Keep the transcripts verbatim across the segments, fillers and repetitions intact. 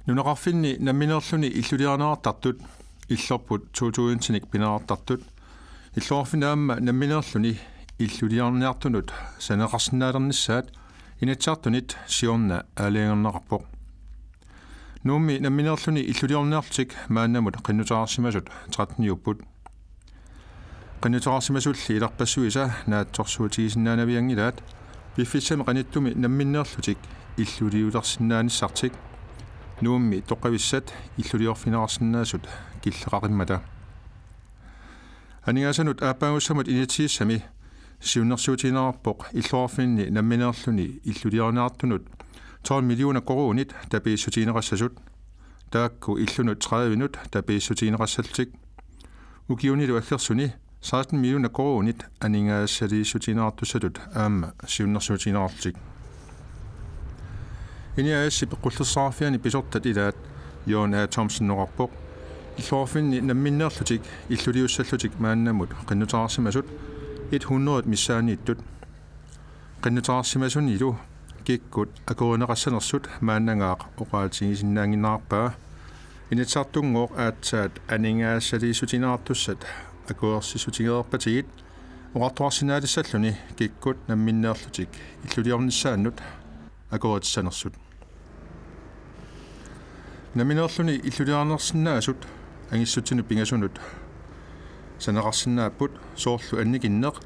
Nunaqarfinni nammineerluni illuliarineqartartut, illorput to tusindinik pineqartartut, illoqarfinni aamma nammineerluni illuliarniartunut saneqarsinnaalernissaat Inatsisartunit siorna aalajangerneqarpoq. Nuummi nammineerluni illuliorniarlutik maannamut qinnuteqarsimasut tretteniupput. Qinnuteqarsimasulli ilarpassuisa naatsorsuutigisinnaanavianngilaat piffissami qanittumi nammineerlutik illuliulersinnaanissartik Nuummi toqqavissat illuliorfigineqarsinnaasut killeqaqimmata. Aningaasanut aappaagussamut inatsigissami siunnersuutigineqarpoq illoqarfinni nammineerluni illuliarineqartunut tolv millioner koruunit tapiissutigineqassasut, taakku illunut tredivenut tapiissutigineqassallutik. Ukiunilu aggersuni seksten millioner koruunit aningaasaliissutigineqartussatut aamma siunnersuutigineqarlutik. INI A/S-ip qullersaarfiani pisortat ilaat Jørgen A. Thomsen oqarpoq illoqarfinni nammineerlutik illuliussallutik maannamut qinnuteqarsimasut hundrede missaanniittut. Qinnuteqarsimasunilu kikkut akuerineqassanersut maannangaaq oqaatigisinnaannginnerarpaa. Inatsisartunngooq aatsaat aningaasaliissutigineqartussat akuersissutigereerpatigit oqartoqarsinnaalissalluni kikkut nammineerlutik illuliornissaannut akueritissanersut. Nammineerluni illuliarinersinnaasut angissutsinut pingasunut saneqarsinnaapput, soorlu annikinneq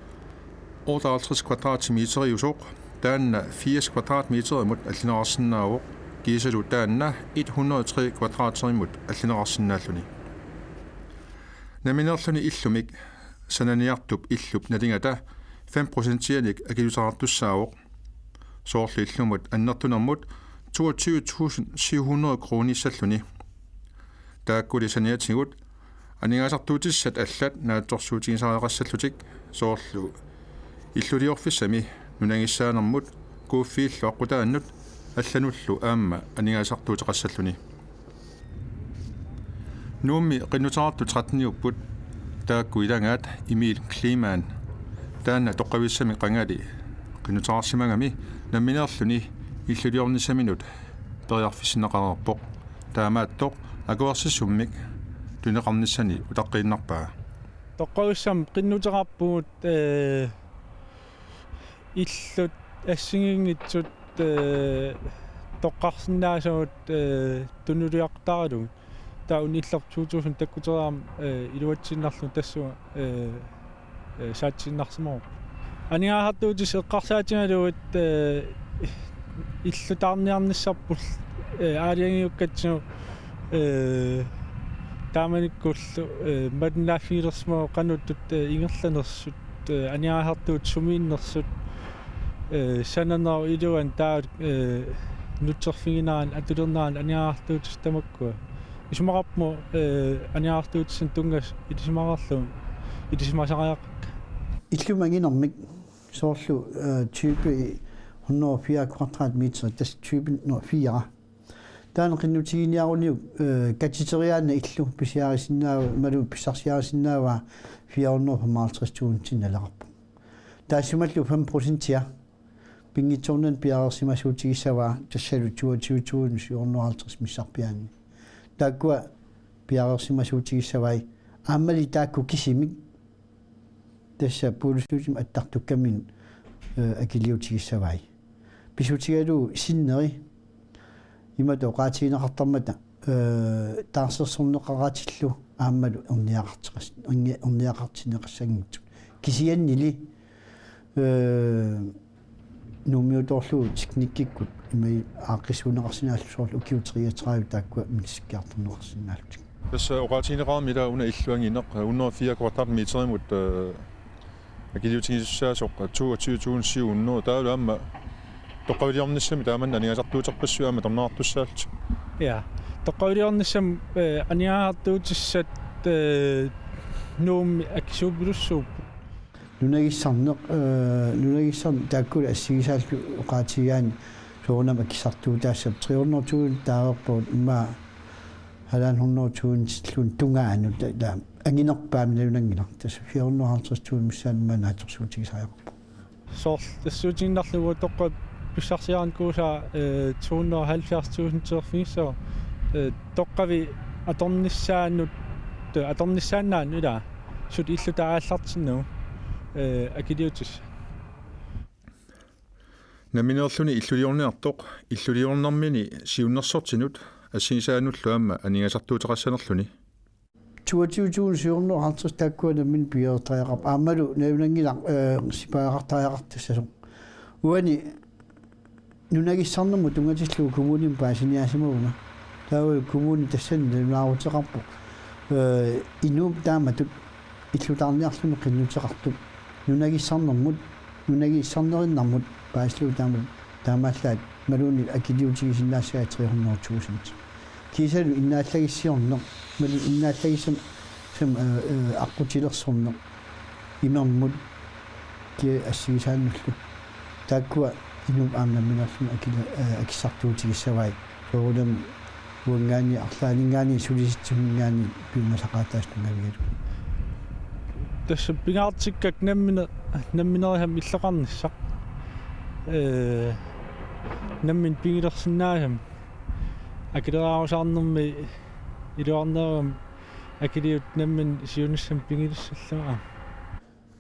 otteoghalvtreds kvadratmeteriusoq, taanna firs kvadratmeterimut allineqarsinnaavoq, kiisalu taanna hundrede tre kvadratimut allineqarsinnaalluni. Nammineerluni illumik sananiartup illup nalingata fem procentianik akilertussaasoq, soorlu illumut annertunermut toogtyve tusind syv hundrede koruunissalluni. Taakkuli saniatigut aningaasartuutissat allat naatsorsuutigisariaqassallutik, soorlu illuliorfissami nunagissaanermut kuuffiillu aqqutaannut allanullu aamma aningaasartuuteqassalluni. Nuummi qinnuteqartut tretteniupput, taakku ilagaat Emil Kleemann. Taanna toqqavissami qangali qinnuteqarsimagami nammineerluni illuliornissaminut periarfissinneqareerpoq. Taamaattoq akuersissummik tunineqarnissani utaqqiinnarpaa. Toqqavissami qinnuteqarpugut, ee, illut assigiinngitsut, ee, toqqarsinnaasagut, ee, tunuliaqutaalugu. Taava una illerput to tusind takkuteriarami, ee, iluatsiinnarlugu tassunga, ee, ee, saatsiinnarsimavoq. Aningaasartuutissat eqqarsaatigalugit, ee, illutaarniarnissarput, ee, aalajangiukkatsigu, ee, taamanikkullu, ee, malinnaavigilersimavoq qanoq ittut, ee, ingerlanersut, ee, aningaasartuutit sumiinnersut, ee, sananerup iluani taava, ee, nutserfiginerani, atulernerani aningaasartuutissat tamakkua. Isumaqarpunga, ee, aningaasartuutissanik tunngasut ilisimareerlugit ilisimasariaqakka. Illumik anginermik soorlu, ee, type hundrede og fire kvadratmeter, tassa type hundrede og fire. Taanna qinnutiginiaruniuk, ee, katiteriaana illu pisiarisinnaava, imaluunniit pissarsiarisinnaavaa fire hundrede og femoghalvtreds tusind naleqarpoq. Taassumalu fem procentia pinngitsoornani piareersimasuutigissavaa, tassalu toogtyve tusind syv hundrede og halvtreds missarpiaanni. Taakkua piareersimasuutigissavai, aammali taakku kisimik tassa puulussuutimik attartukkaminut, ee, akiliutigissavai. Pissutigalugu sinneri imatut oqaatigineqartarmata, ee, taarsersorneqaratillu aammalu erniaqarteqas-, erni-, erniaqartinneqassanngitsut. Kisiannili, ee, Nuummiutoorlugu teknikkikkut ima aaqqissuunneqarsinnaallutik, soorlu ukiut treogtredive taakkua misissuiartorneqarsinnaallutik. Tassa oqaatigineqarami ila una illuangineq hundrede og fire kvadratmeterimut, ee, akiliutigisussaasoq toogtyve tusind syv hundrede, taavalu aamma toqqaviliornissami taamanna aningaasartuuterpassuit aamma torneqartussaallutik. Ja. Toqqaviliornissami, ee, aningaasartuutissat, ee, Nuummi akisuupilussuupput. Nunagissarneq, ee, nunagissarneq taakkulu assigisaallu oqaatigigaanni soorunami akisartuutaassappat tre hundrede tusind taareerpagut, immaqa halvanden hundrede tusindilluunniit tungaanut ta-, ta-, anginerpaamik nalunanngilaq. Tassa fire hundrede og halvtreds tusind missaani immaqa naatsorsuutigisariaqarpoq. Soorlu tassuutigiinnarlugu utoqqaat pissarsiarinikuusaa, ee, to hundrede og halvfjerds tusinditerfigissavaa. eh, toqqavi atornissaanut, eh, atornissaannaanut ilaa, suli illutaa aallartinnagu, eh, akiliutissat. Nammineerluni illuliorniartoq, illuliornermini siunnersortinut assigisaannullu aamma aningaasartuuteqassanerluni. Toogtyve tusind syv hundrede og halvtreds taakkua nammineq pigilertariaqarput. Aammalu najunanngilaq, eh, sipaaqqaartariaqartussasoq. Uani nunagissarnermut tunngatillugu kommunimi paasiniaasimavunga. Taava kommuni tassani nalunaaruteqarpoq, eh, inuup taamatut illutaarniarluni qinnuteqartup nunagissarnermut, nunagissarnerinnarmut paasillugu taamatut taamaallaat imaluunniit akiliutigisinnaassagaat tre hundrede tusind. Kiisalu innaallagissiorneq, imaluunniit innaallagissamut, sam-, eh, eh, aqqutilersorneq imermut kia assigisaannullu. Taakkua inuup aamma nammineerluni akila-, eh, akissartuutigissavai. Soorunami uanngaanniit arlaanninngaanniit sulisitsisuminngaanniit piumasaqaataasut tunngavigalugu. Tassa pingaartikkakku nammine-, nammineerisamik illoqarnissaq. Eh, nammineq pigilersinnaasamik. Akileraarusaarnermi iluarnerugamik akiliut nammineq siunissami pigilissallugit aamma.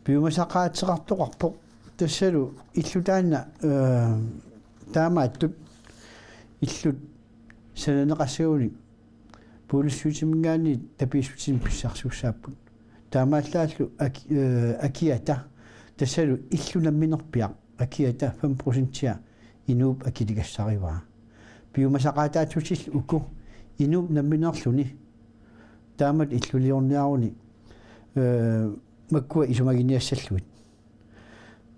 Piumasaqaateqartoqarpoq tassalu illut taanna, eh, taamaattut illut sananeqassagunik puulissuutiminngaanniit tapiissutinik pissarsussaapput. Taamaallaallu aki-, eh, akiata tassalu illut namminerpiaq akiata fem procentia inuup akiligassarivaa. Piumasaqaataatsutillu uku inuup nammineerluni taamatut illuliorniaruni, eh, makkua isumaginiassallugit.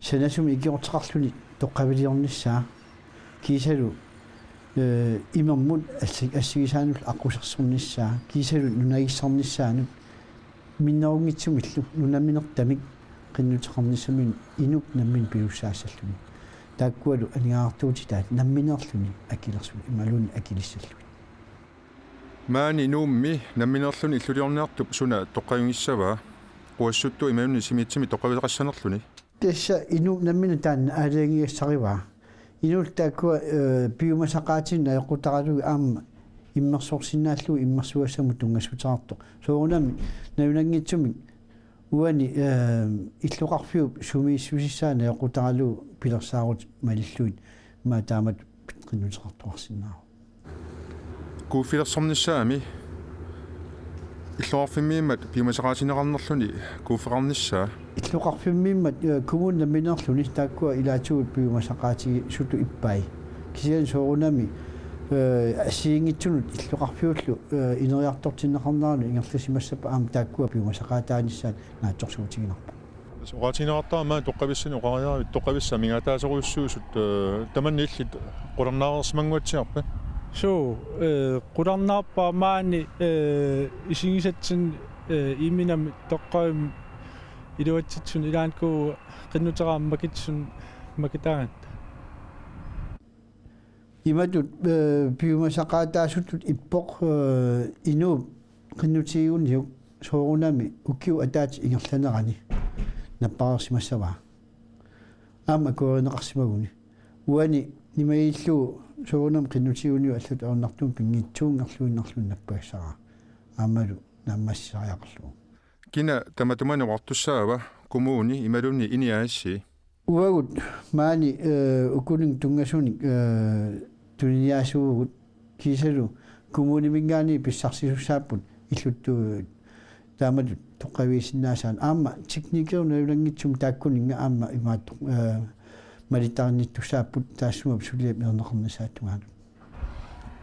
Sanasumik ikiorteqarluni toqqaviliornissaa kiisalu, eh, imermut assi-, assigisaannullu aqqusersornissaa kiisalu nunagissarnissaanut minnerunngitsumillu nunaminertamik qinnuteqarnissaminut inuup nammineq piussaassalluni. Taakkualu aningaasartuutitaat nammineerluni akilersut imaluunniit akilissallugit. Maani Nuummi nammineerluni illuliorniartup suna toqqavigissavaa? Quassuttup imaluunniit Simiitsumik toqqavisaqassanerluni. Tassa inuup nammineq taanna aalajangigassarivaa. Inuullu taakkua, eh, piumasaqaatinik najoqqutaralugit aamma immersorsinnaallugu immersugassamut tunngassuteqartoq. Soorunami najunanngitsumik uani, eh, illoqarfiup sumiissusissaa najoqqutaralugu pilersaarutit malillugit immaqa taamatut qinnuteqartoqarsinnaavoq. Kuuffilersornissaami illoqarfimmiimmat piumasaqaatigineqarnerluni kuuffeqarnissaa. Illoqarfimmiimmat, eh, kommunip nammineerluni taakkua ilaatigut piumasaqaatigisutut ippai. Kisianni soorunami, eh, assigiinngitsunut illoqarfiullu, eh, ineriartortinneqarneranut ingerlasimassappat aamma taakkua piumasaqaataanissaat naatsorsuutiginarpoq. Tassa oqaatigineqartarami maani toqqavissanik oqariaravit toqqavissat amigaataasorujussuusut, eh, tamanna illit qularnaareersimanguatsiarpat? Suu, eh, qularnaarpara maani, eh, isigisatsinni, eh, Iiminami toqqavimmi iluatsitsunik ilaannikkut qinnuteqarami makitsunik makitaagatta. Imatut, eh, piumasaqaataasutut ippoq, eh, inuup qinnutigiguniuk soorunami ukiup ataatsip ingerlanerani nappareersimassavaa. Aamma akuerineqarsimaguni. Uani imaluunniit soorunami qinnutigiguniuk allatut ajornartumik pinngitsuunngerluinnarluni nappagassaraa. Aammalu naammassisariaqarlugu. Kina tamatumani oqartussaava, kommuni imaluunniit I N I A S-i? Uagut maani, eh, ukuninnga tunngasunik, eh, tuniniaasuuvugut kiisalu kommuniminngaanniit pissarsisussaapput illuttut taamatut toqqavigisinnaasaanik. Aamma teknikeriup najunanngitsumik taakkuninnga aamma imaattoq, eh, malittarinnittussaapput taassuma suliap erneqarnissaata tungaanut.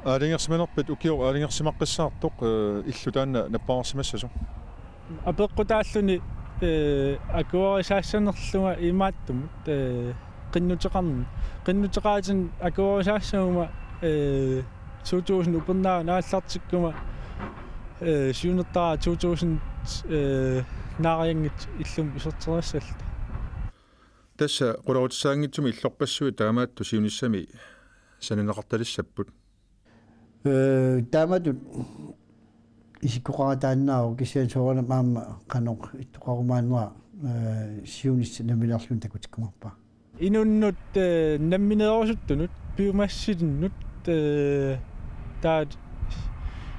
Aalajangersimanerpit ukioq aalajangersimaqqissaartoq, eh, illu taanna nappareersimassasoq? Apeqqutaalluni, eh, akuerisaassanerlunga imaattumut, eh, qinnuteqarn-, qinnuteqaatinik akuerisaassaguma, eh, to tusind upernaagunarallartikkuma, eh, siunertaraat to tusind, eh, naarianngitsoq illumut iserteriassalluta. Tassa qularutissaanngitsumik illorpassuit taamaattut siunissami sananeqartalissapput. Eh, taamatut isikkoqarataannaavoq kisianni soorunami aamma qanoq ittoqarumaarnera, eh, siunissaq nammineerluni takutikkumaarpara. Inunnut, eh, nammineerusuttunut, piumassilinnut, eh, taat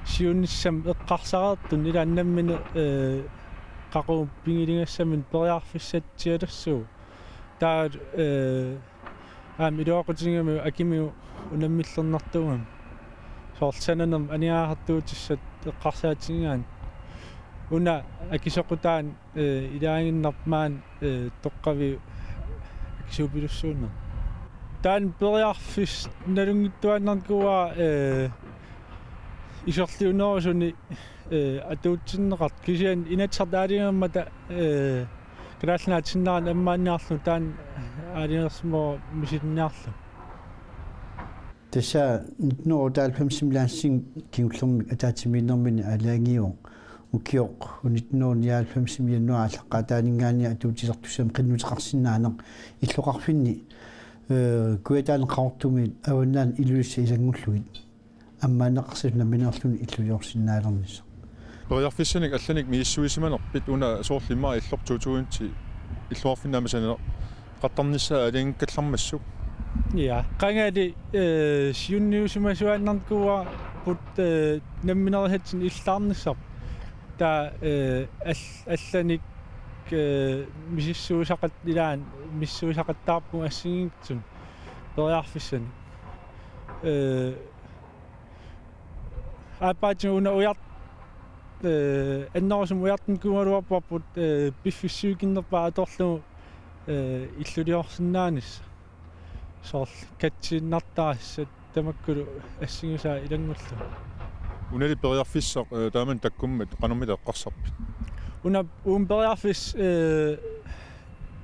siunissami eqqarsareertut ilaanni nammineq, eh, qaqugu pigiligassamik periarfissatsialassuugut. Taava, eh, aamma iluaqutigigamiuk akimigut unammillernartuugami. Soorlu sananermut aningaasartuutissat eqqarsaatigigaanni. Una akisoqutaani, eh, ilaaginnarpoq maani, eh, toqqaviup akisuupilussuunera. Taanna periarfissaq nalunngitsuaannarnikuuara, eh, isorliunerusuni, eh, atuutsinneqartoq kisianni Inatsisartut aalajangermata, eh, Kalaallit Nunaata sinnerani ammaanniarlugu taanna aalajangersimavoq misilinniarlugu. Tassa nitten hundrede og otteoghalvfems Landstingip kingullermik ataatsimiinnermini aalajangiivoq. Ukioq nitten hundrede og nioghalvfems januaarip aallaqqaataaninngaanniit atuutsilertussamik qinnuteqarsinnaaneq illoqarfinni, eh, Kujataani Qaqortumi Avannaani Ilulissat ilanngullugit. Ammaanneqarsimasut nammineerluni illuliorsinnaalernissaq. Periarfissanik allanik misissuisimanerpit una soorlu immaqa illoq to tusind ti illoqarfinni aamma saneqartarnissaa aalajangiikkallarmassuk? Ja, qangali, eh, siunniusimasuaannarnikuuarput, eh, namminerisatsinnik illaarnissarput. Taava, eh, all-, allanik, eh, misissuisaqat-, ilaanni misissuisaqattaarpugut assigiinngitsunik periarfissanik. Eh, Aappaatsinnut una ujar-, eh, annerusumik ujartunnikuugaluarparput, eh, piffissaq sivikinnerpaaq atorlugu, eh, illuliorsinnaanissaq. Soorlu katsiinnartarissat tamakkulu assigisaat ilanngullugit. Unali periarfissaq, eh, taamani takkummat qanormita eqqarsarpit? Una uuma periarfissaq, eh,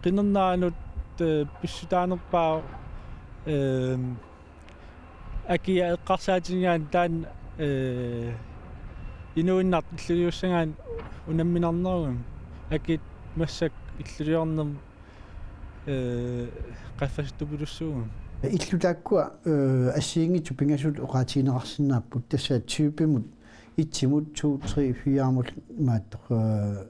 qinerneranut, eh, pissutaanerpaavoq, eh, akia eqqarsaatigigaanni taanna, eh, inuinnartut illuliussagaanni unamminarnerugami. Akit massakkut illuliornermi, eh, qaffasittupilussuugami. Illut taakkua, eh, assigiinngitsut pingasut oqaatigineqarsinnaapput, tassa typemut, etsimut, to, tre, firemut imaattoq, eh,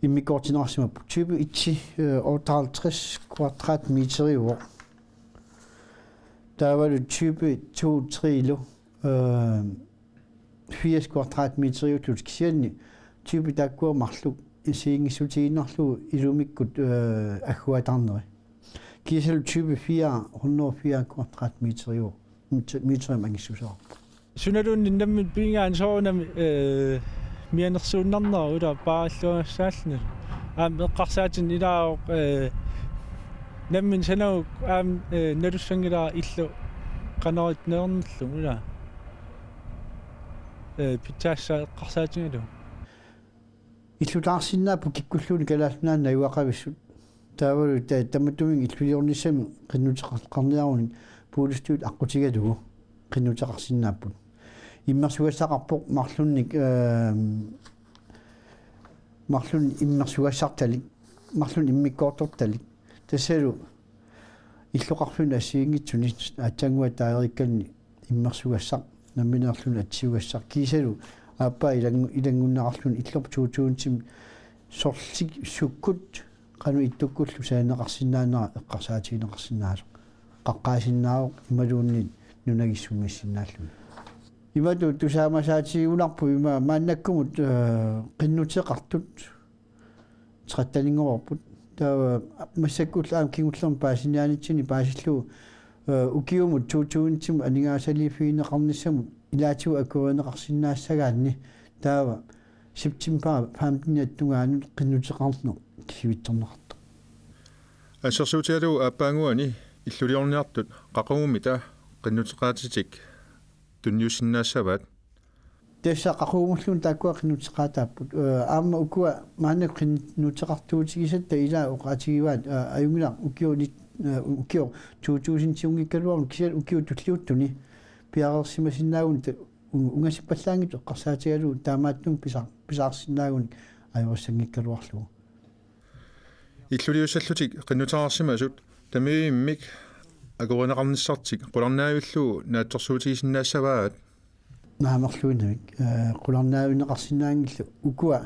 immikkoortinneqarsimapput. Type et, eh, otteoghalvtreds kvadratmeteriuvoq. Taavalu type to, tre-lu, eh, firs kvadratmeteriullutik, kisianni type taakkua marluk assigiinngissutigiinnarlugu ilumikkut, eh, agguataarneri. Kiisalu type fire, hundrede og fire kvadratmeteriuvoq. Mit-, meterimik angissusaarpoq. Sunaluunniit nammineq pigigaanni soorunami, eh, mianersuinnarnera ila paaralluagassaalluni. Aamma eqqarsaatigineq ilaavoq, eh, nammineq sanagukku aamma, eh, nalussanngilara illu qanoq ittunernerlugu ila. Eh, pitsaassusaa eqqarsaatigalugu. Illutaarsinnaapput kikkulluunniit Kalaallit Nunaanni najugaqavissut. Taavalu ta-, tamatumunnga illuliornissamik qinnuteqarniarunik puilustigut aqqutigalugu qinnuteqarsinnaapput. Immersugassaqarpoq marlunnik, ehm, marlunnik immersugassartalik, marlunnik immikkoortortalik. Tassalu illoqarfinni assigiinngitsuni aatsaannguaq taageriikkanni immersugassaq, nammineerluni atsiugassaq, kiisalu aappaa ilanngu-, ilanngunneqarluni illorput to tusindimi sorleq sukkut qanoq ittukkullu sananeqarsinnaanera eqqarsaatigineqarsinnaasoq. Qaqqaasinnaavoq imaluunniit nunagissumiissinnaalluni. Imatut tusaamasaatigigunarpoq ima maannakkumut, eh, qinnuteqartut tretteninngoreerput. Taava massakkullu aamma kingullermik paasiniaanitsinni paasillugu, eh, ukiumut to tusindimut aningaasaliiffigineqarnissamut ilaatigut akuerineqarsinnaassagaanni taava september femten tungaanut qinnuteqarneq sivitsorneqartoq. Assersuutigalugu aappaannguani illuliorniartut qaqugummita qinnuteqaatitik tunniussinnaassavaat? Tassa qaqugumulluunniit taakkua qinnuteqaataapput. Eh, aamma ukua maannakkut qinnuteqartuutigisatta ilaa oqaatigivaat, eh, ajunngilaq ukiuni, eh, ukioq to tusindinngikkaluarluni kisianni ukiut tulliuttuni piareersimasinnaaguni ta-, u-, ungasippallaanngitsut eqqarsaatigalugu taamaattumik pisa-, pisaarsinnaagunik ajorissanngiikkaluarlugu. Illuliussallutik qinnuteqarsimasut tamivimmik akuerineqarnissartik qularnaavillugu naatsorsuutigisinnaassavaat? Naamerluinnavik, eh, qularnaavinneqarsinnaanngillat ukua,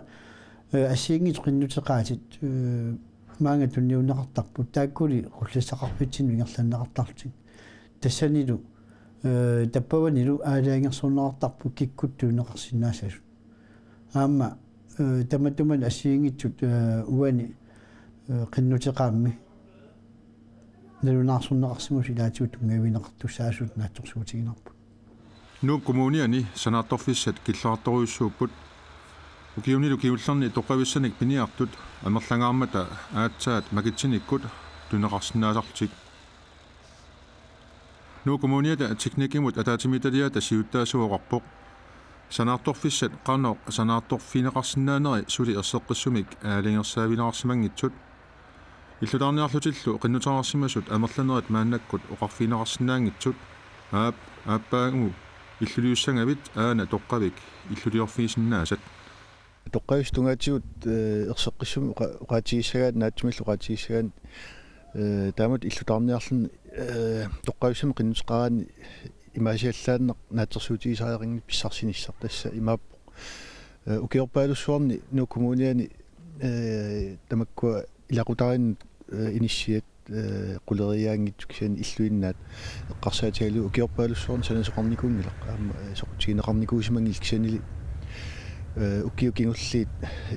eh, assigiinngitsut qinnuteqaatit, eh, maanga tunniunneqartarput taakkuli qullassaqarfitsinnut ingerlanneqartarlutik. Tassanilu Ee, tappavanilu aalajangersorneqartarput kikkut tunineqarsinnaassasut. Aamma, ee, tamatuma assigiinngitsut, ee, uani, ee, qinnuteqaammi nalunaarsorneqarsimasut ilaatigut tunngavigineqartussaasut naatsorsuutiginarput. Nuup Kommuniani sanaartorfissat killeqartorujussuupput. Ukiunilu kingullerni toqqavissanik piniartut amerlangaarmata aatsaat makitsinikkut tunineqarsinnaasarlutik. Nuup Kommuniata teknikkimut ataatsimiititaliata siuttaasup oqarpoq: Sanaartorfissat qanoq sanaartorfigineqarsinnaaneri suli erseqqissumik aalajangersaavigineqarsimanngitsut. Illutaarniarlutillu qinnuteqarsimasut amerlanerit maannakkut oqarfigineqarsinnaanngitsut, aap, aappaagu illuliussagavit aana toqqavik illuliorfigisinnaasat. Toqqavissat tungaatigut, ee, erseqqissumik oqa-, oqaatigissagaanni, naatsumillu oqaatigissagaanni, ee, taamatut illutaarniarluni, ee, toqqavissamik qinnuteqaraanni imaasiallaannaq naatsorsuutigisariaqanngilaq pissarsinissaq, tassa imaappoq. Ee, ukiorpaalussuarni Nuup Kommuniani, ee, tamakkua ilaqutariinnut, ee, inissiat, ee, quleriiaanngitsut kisianni illuinnaat eqqarsaatigalugu ukiorpaalussuarni sanasoqarnikuunngilaq, aamma, ee, soqutigineqarnikuusimanngilaq kisiannili, ee, ukiut kingulliit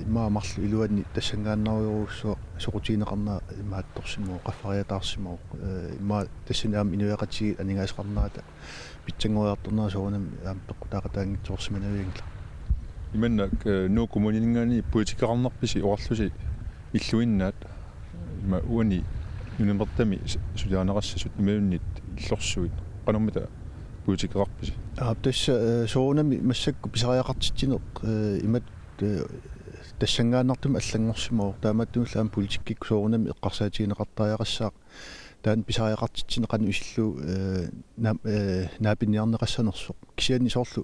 immaqa marluk iluanni tassanngaannarujorujussuaq soqutigineqarnera imaattorsimavoq, qaffariataarsimavoq, ee, immaqa tassani aamma inuiaqatigiit aningaasaqarnerata pitsanngoriartornera soorunami aamma peqqutaaqataanngitsoorsimanavianngilaq. Imannak, ee, Nuup Kommunianinngaanniit politikeqarnerpisi oqarlusi illuinnaat, ima uani nunamut tamarmi s-, suliarineqassasut imaluunniit illorsuit, qanormita politikeqarpisi? Aap, tassa, ee, soorunami massakkut pisariaqartitsineq, ee, imatut, ee, tassanngaannartumik allanngorsimavoq, taamaattumillu aamma politikkikkut soorunami eqqarsaatigineqartariaqassaaq taanna pisariaqartitsineq qanoq isillugu, ee, naam-, ee, naapinniarneqassanersoq. Kisianni soorlu,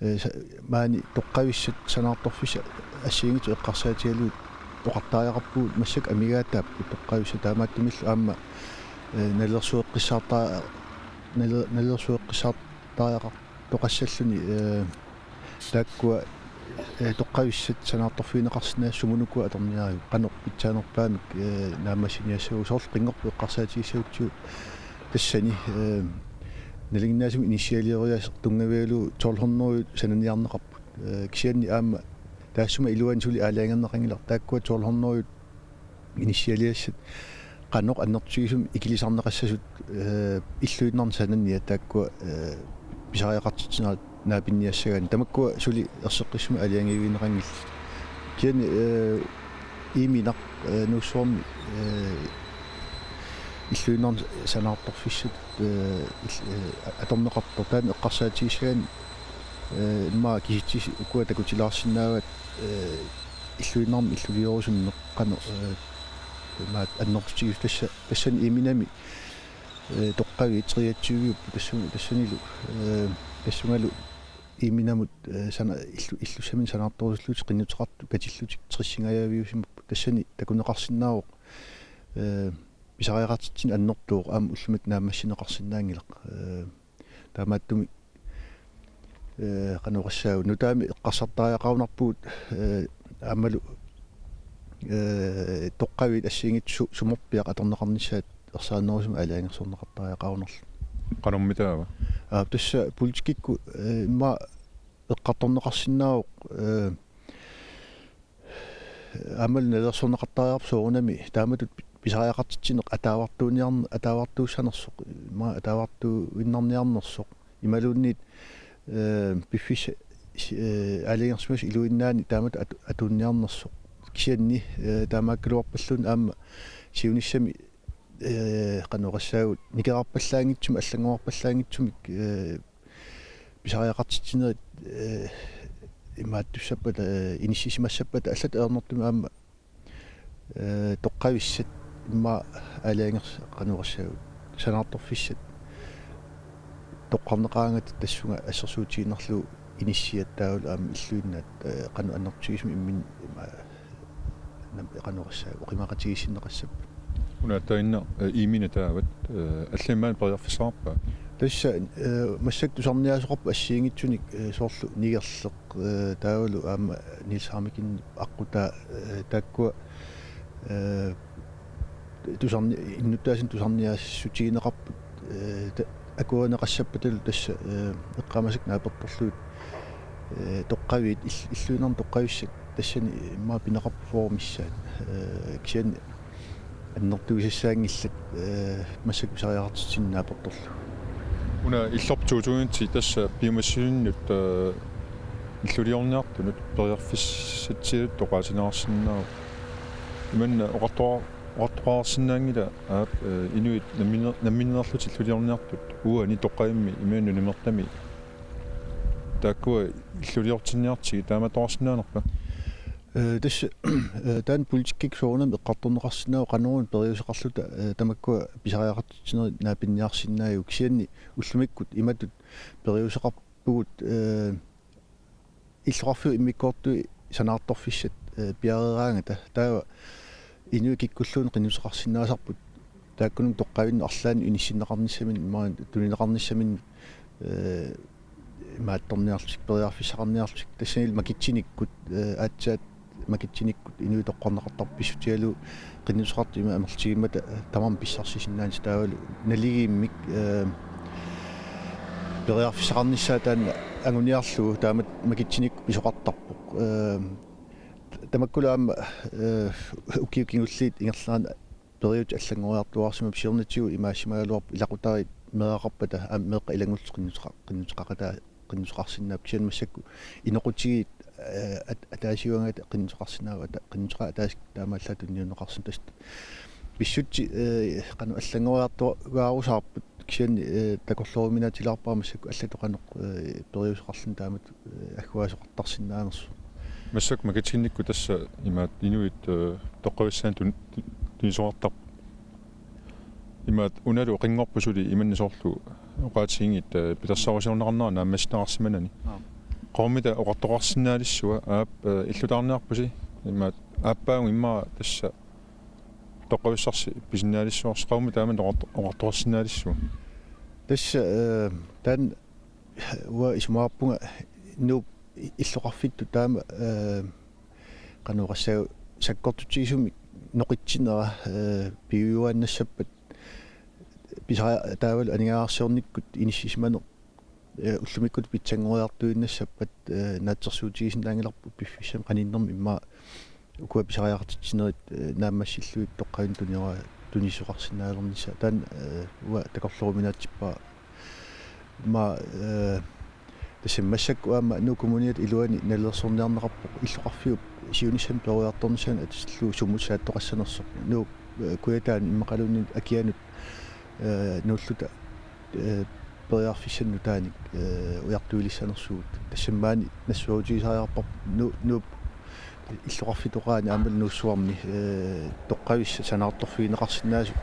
ee, sa-, maani toqqavissat sanaartorfissat assigiinngitsut eqqarsaatigalugit oqartariaqarpugut massakkut amigaataapput toqqavissat, taamaattumillu aamma, ee, nalilersueqqissaarta-, nali-, nalilersueqqissaartariaqartoqassalluni, ee, taakkua, ee, toqqavissat sanaartorfigineqarsinnaasut sumut ukua atorniarivut, qanoq pitsaanerpaamik, ee, naammassiniassagut, soorlu Qinngorput eqqarsaatigissagutsigu tassani, ee, nalinginnaasumik inissialioriaaseq tunngavigalugu tolv hundrede sananiarneqarput. Ee, kisianni aamma taassuma iluani suli aalajangerneqanngilaq, taakkua tolv hundrede inissialiassat qanoq annertutigisumik ikilisarneqassasut, ee, illuinnarni sananiat taakkua, ee, pisariaqartitsinerat naapinniassagaanni. Tamakkua suli erseqqissumik aalajangiivigineqanngillat. Kisianni, ee, Iiminaq, ee, Nuussuarmi, ee, illuinnarni sanaartorfissat, ee, ill-, ee, atorneqartoq taanna eqqarsaatigissagaanni, ee, immaqa kisitsisit ukua takutilaarsinnaavaat, ee, illuinnarmi illuliorusunneq qanoq, ee, imaat annertutigisoq, tassa, tassani Iiminami, ee, toqqaviit treogtyve-upput tassu-, tassanilu, ee, tassungalu Iiminamut, ee, sana-, illu-, illussaminut sanaartorusullutik qinnuteqartut katillutik tressingajaviusimapput, tassani takuneqarsinnaavoq, ee, pisariaqartitsineq annertooq aamma ullumikkut naammassineqarsinnaanngilaq. Ee, taamaattumik, ee, qanoq oqassaanga, nutaamik eqqarsartariaqarunarpugut, ee, aammalu, ee, toqqaviit assigiinngitsut su-, sumorpiaq atorneqarnissaat ersarinnerusumik aalajangersorneqartariaqarunarluni. Qanormitaava? Aa, tassa politikkikkut, ee, immaqa eqqartorneqarsinnaavoq, ee, aammalu nalilersorneqartariaqarpoq soorunami taamatut pi-, pisariaqartitsineq ataavartuuniarn-, ataavartuussanersoq, immaqa ataavartuinnarniarnersoq. Imaluunniit, ee, piffissap, ee, aalajangersimasut iluinnaanni taamatut atu-, atuunniarnersoq. Kisianni, ee, taamaakkaluarpalluunniit aamma siunissami, ee, qanoq oqassaanga, nikerarpallaanngitsumik, allanngorarpallaanngitsumik, ee, pisariaqartitsinerit, ee, imaattussappata, ee, inissisimassappata allatut ajornartumik aamma, ee, toqqavissat immaqa aalajangers-, qanoq oqassaanga, sanaartorfissat toqqarneqaraangata tassunga assersuutigiinnarlugu inissiat taavalu aamma illuinnaat, ee, qanoq annertutigisumik imminut ima-, nam-, qanoq oqassaanga, oqimaaqatigiissinneqassapput. Una aatsaannguaq, ee, Iiminaq taavat, ee, allamik maani periarfissaqarpa? Tassa, ee, massakkut tusarniaasoqarpoq assigiinngitsunik, ee, soorlu Nigerleq, ee, taavalu aamma Niels Hammeken aqqutaa, ee, taakkua, ee, tusarni-, innuttaasunik tusarniaassutigineqarput, ee, ta-, akuerineqassappatalu tassa, eh, eqqaamasakka naapertorlugit, eh, toqqaviit ill-, illuinnarni toqqavissat tassani immaqa pineqarput fyrre missaat. Eh, kisianni annertugisassaanngillat, eh, massakkut pisariaqartitsineq naapertorlugu. Una illorput to tusind ti tassa piumassusinnut, eh, illuliorniartunut periarfissatsialuttoq oqaatigineqarsinnaavoq. Imanna oqartoqar-, oqartoqarsinnaanngilaq aap, eh, inuit nammine-, namminneerlutik illuliorniartut uani toqqavimmi imaluunniit nunimertami. Taakkua illuliortinniartigit taamaattoqarsinnaanerpa? Eh, tassa, eh, taanna politikkikkut soorunami eqqartorneqarsinnaavoq qanoruna periuseqarluta, eh, tamakkua pisariaqartitsinerit naapinniarsinnaagigut kisianni ullumikkut imatut periuseqarpugut, eh, illoqarfiup immikkoortui sanaartorfissat, eh, piareeraangata taava inuit kikkulluunniit qinnuteqarsinnaasarput taakkununnga toqqavinnut arlaannut inissinneqarnissaminnik imaluunniit tunineqarnissaminnik, eh, imaattorniarlutik periarfissaqarniarlutik tassanilu makitsinikkut, eh, aatsaat makitsinikkut inuit toqqarneqartarput pissutigalugu qinnuteqartut ima amerlatigimmata tamarmik pissarsisinnaanerat taavalu naligiimmik, eh, periarfissaqarnissaa taanna anguniarlugu taamatut makitsinikkut pisoqartarpoq. Eh, tamakkulu aamma, eh, ukiut kingulliit ingerlaneranni periutsit allanngoriartuaarsimapput siornatigut imaassimagaluarput ilaqutariit meeraqarpata aamma meeqqat ilanngullutik qinnuteqa-, qinnuteqaqataa-, qinnuteqarsinnaapput kisianni massakkut inoqutigiit, eh, at-, ataasiuangaata qinnuteqarsinnaavaat ata-, qinnuteqaat ataaseq taamaallaat tunniunneqarsinnaapput tassa pissutsit, eh, qanoq allanngoriartuaarusaarput kisianni, eh, takorlooruminaatsilaarpara massakkut allatut qanoq, eh, periuseqarluni taamatut, eh, agguaasoqartarsinnaanersoq. Massakkut makitsinnikkut tassa imaattoq inuit, eh, toqqavissaannik tun-, tun-, tunisoqartarput. Imaattoq unalu qinngorput suli imanna soorlu oqaatiginngitta, eh, pilersaarusiorneqarnera naammassineqarsimanani. Aap. Qanormita oqartoqarsinnaalissua aap, eh, illutaarniarpusi imaattoq aappaagu immaqa tassa toqqavissarsi pisinnaalissuarsi qanormita taama oqarto-, oqartoqarsinnaalissua. Tassa, eh, taanna uanga isumaqarpunga Nuup illoqarfittut taama, eh, qanoq oqassaanga sakkortutigisumik noqitsinera, eh, piujuaannassappat pisa-, taavalu aningaasarsiornikkut inissisimaneq, eh, ullumikkut pitsanngoriartuinnassappat, eh, naatsorsuutigisinnaanngilarput piffissami qaninnermi immaqa ukua pisariaqartitsinerit, eh, naammassillugit toqqavinnut tuniora-, tunisoqarsinnaalernissaa. Taanna, eh, uanga takorlooruminaatsippara. Immaqa, eh, tassa massakkut aamma Nuuk Kommuniata iluani nalilersorniarneqarpoq illoqarfiup siunissami peroriartornissaanut atisarlugu sumut saattoqassanersoq. Nuup, eh, kujataani immaqaluunniit akianut, eh, nuulluta, eh, periarfissannut taanna, eh, ujartuilissanersugut. Tassami maani nassuerutigisariaqarparput Nu-, Nuup illoqarfitoqaani aammalu Nuussuarmi, eh, toqqavissat sanaartorfigineqarsinnaasut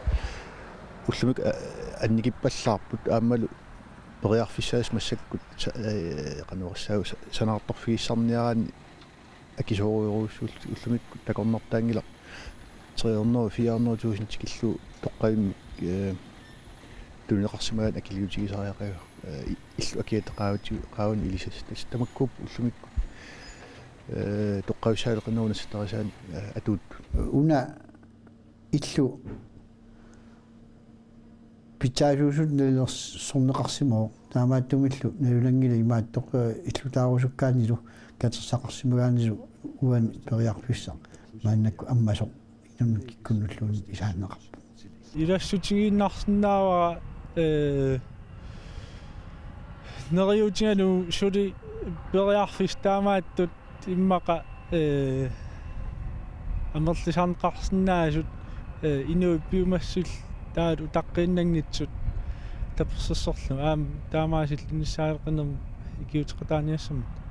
ullumikkut, eh, annikippallaarput aammalu periarfissaasut massakkut sa-, eh, qanoq oqassaanga sa-, sanaartorfigissarniaraanni akisoorujorujussuullutik ullumikkut takornartaanngilaq tre hundrede, fire hundrede tusind tikillugu toqqavimmik, eh, tunineqarsimagaanni akiliutigisariaqagaa, eh, i-, illu akiata qaavati-, qaavanut ilisassat. Tassa tamakkuupput ullumikkut, eh, toqqavissaaleqinerup nassattarisaanik, eh, atuuttut. Una illu pitsaasuusutut nalilersorneqarsimavoq. Taamaattumillu nalunanngilaq imaattoq, eh, illutaarusukkaannilu katersaqarsimagaannilu uani periarfissaq maannakkut ammasoq inunnik kikkunnulluunniit isaanneqarpoq. Ilassutigiinnarsinnaavara, eh, neriuutigalugu suli periarfissat taamaattut immaqa, eh, amerlisarneqarsinnaasut, eh, inuit piumassuillu taakku utaqqiinnanngitsut tapersersorlugit aamma taamaasilluinnissaaleqinermut ikiuteqataaniassammat.